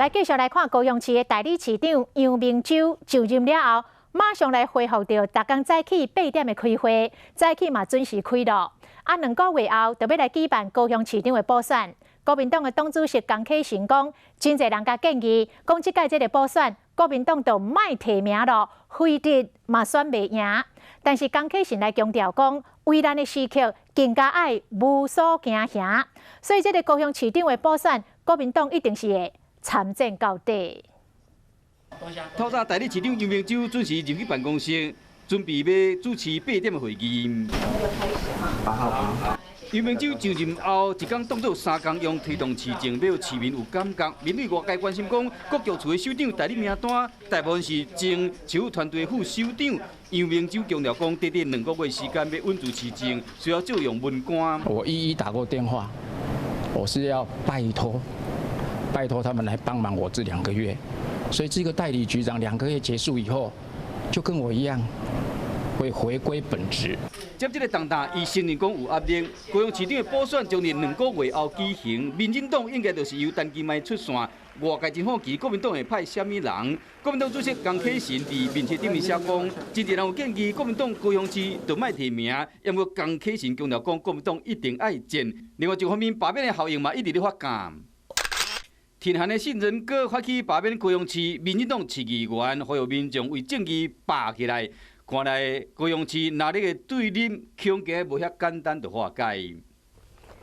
來繼續來看高雄市的代理市長楊明洲就任了後，馬上來恢復著逐工早起8點的開會，早起嘛準時開囉。啊，2個月後就欲來舉辦高雄市長的補選。國民黨的黨主席江啟臣講，真濟人共建議，講這屆這个補選，國民黨就莫提名囉，非得嘛選袂贏。但是江啟臣來強調講，危難的時刻更加愛無所驚嚇。所以這个高雄市長的補選，國民黨一定是會參戰到底。透早代理市長楊明洲準時入去辦公室，準備欲主持八點的會議。楊明洲就任後，一工當作3工用推動市政，欲予市民有感覺。面對外界關心講，國劇厝的首長代理名單，大部分是前市府團隊副首長。楊明洲強調講，短短2個月時間欲穩住市政，需要借用文官。我一一打過電話，我是要拜託，拜託他們來幫忙我這2個月。所以這個代理局長兩個月結束以後，就跟我一樣，會回歸本職。接這个重擔，伊承認講有壓力。高雄市長的補選將佇2個月後舉行，民進黨應該就是由陳其邁出線。外界真好奇，國民黨會派啥物人？國民黨主席江啟臣佇面冊頂面寫講，真濟人有建議，國民黨高雄市就莫提名。毋過江啟臣強調講，國民黨一定愛戰。另外一方面，罷免的效應嘛一直咧發酵。天韓的信任哥發起罷免高雄市民進黨市議員，呼籲民眾為正義罷起來。看來高雄市若咧個對立，恐驚無遐簡單就化解。